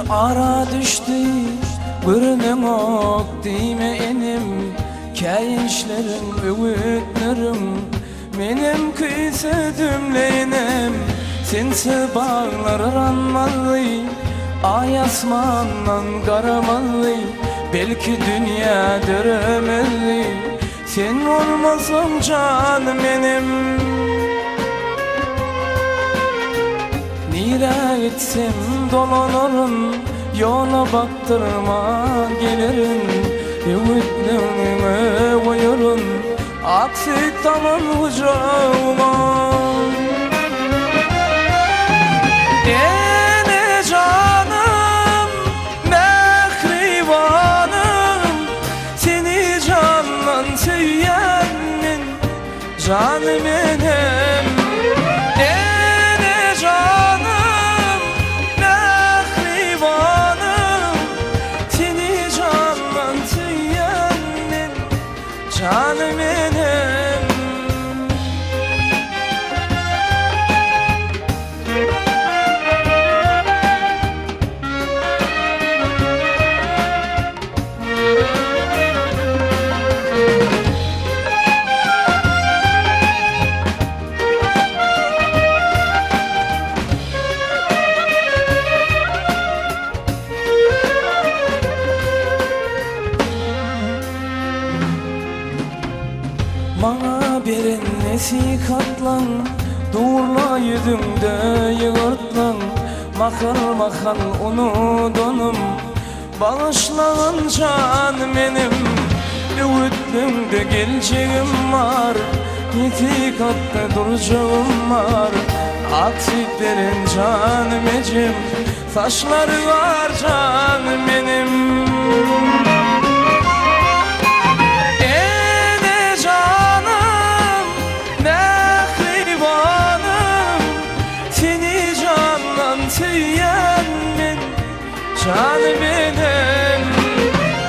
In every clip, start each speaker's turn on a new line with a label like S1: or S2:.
S1: Ara düşdi, görüneňok diýme inim, Käýinçleriň, öwütleriň menem küýsedim enem. Sensiz baglar yranmazdy, Aý asmandan garamazdy, Belki dünýä döremezdi, Sen bolmasaň janym enem. Nirä gitsem dolanaryn, Ýola bakdyrman gelerin, Öwütlerňe goýaryn, Ak süýt daman gujagyma. Ene janym, mähribanym, Seni jandan söýýän men, Janym enem, ene janym, mähribanym, Seni jandan söýýän men, janym enem. Maňa beren nesihatlaň Durla ýüzüňde ýygyrtlaň Mahal-mahal unudanym Bagyşlagyn jan menim, Öwütleňde geljegim bar, Nesihatda durjagym bar. Ak süýt beren janym ejem, Saçlary gar janym menim. Ene janym, mähribanym, Seni jandan söýýän men. Janym enem,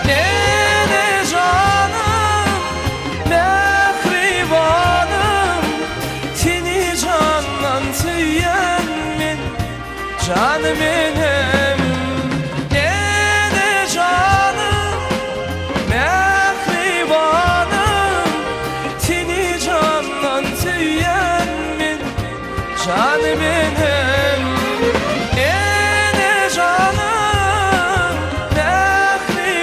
S1: ene janym, mähribanym, Seni jandan söýýän men, janym enem, ene janym, mähribanym, Seni jandan söýýän men, Janym enem, ene janym, mähribanym,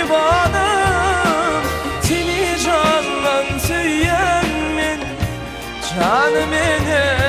S1: Seni jandan söýýän men, janym enem.